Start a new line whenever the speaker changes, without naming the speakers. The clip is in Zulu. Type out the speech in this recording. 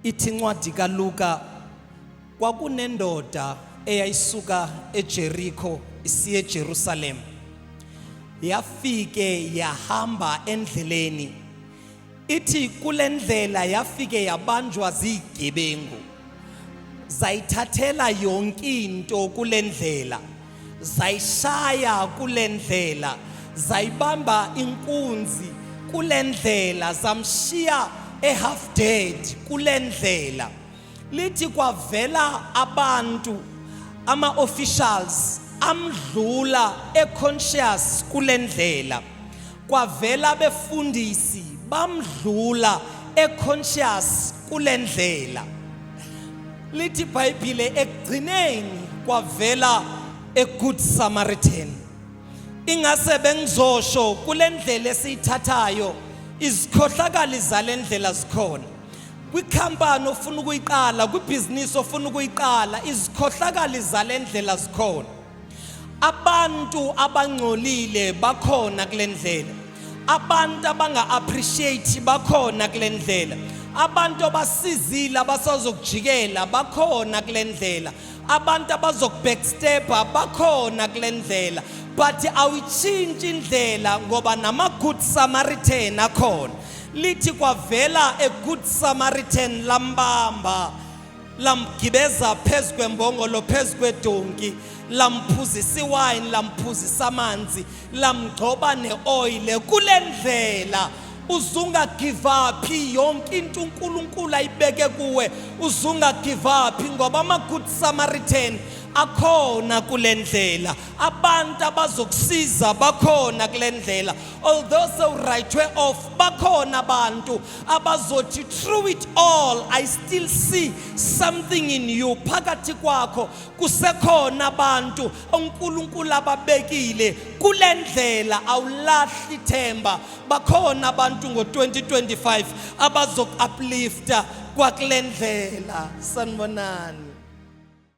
Ithi incwadi kaLuka, kwakunendoda eyayisuka eJericho isiye eJerusalem. Yafike yahamba endleleni. Ithi kule ndlela yafike yabanjwa zigebengu. Zayithathela yonke into kule ndlela. Zayishaya kule ndlela. Zayibamba inkunzi kule ndlela, zamshiya e-half dead kule ndlela. Lithi kwavela abantu, ama-officials, amdlula e-conscious kule ndlela. Kwavela abefundisi, bamdlula e-conscious kule ndlela. Lithi iBhayibhile, ekugcineni kwavela a good Samaritan. Ingase bengizosho, kule ndlela esiyithathayo, izikhohlakali zalendlela zikhona. Kwikhampani ofuna ukuyiqala, kwibhizinisi ofuna ukuyiqala, izikhohlakali zalendlela zikhona. Abantu abangcolile bakhona kule ndlela. Abantu abanga-appreciate bakhona kule ndlela. Abantu abasizile abasazokujikela bakhona kule ndlela. Abantu abazokubackstepha bakhona kule ndlela. But awuyitshintshi indlela ngoba nama-good Samaritan akhona. Lithi kwavela a good Samaritan, lambamba, lamgibeza phezu kwembongolo, phezu kwedonki, lamphuzisa iwayini, lamphuzisa amanzi, lamgcoba neoyile. Kule ndlela uzunga give up yonke into uNkulunkulu ayibeke kuwe. Uzunga give up ngoba ama good Samaritan akhona kule ndlela. Abantu abazokusiza bakhona kule ndlela. Although sewuwritewe off, bakhona abantu abazothi, "Through it all I still see something in you." Phakathi kwakho kusekhona abantu uNkulunkulu ababekile kule ndlela. Awulahli ithemba. Bakhona abantu ngo-2025 abazoku-uplifta kwakule ndlela. Sanibonani.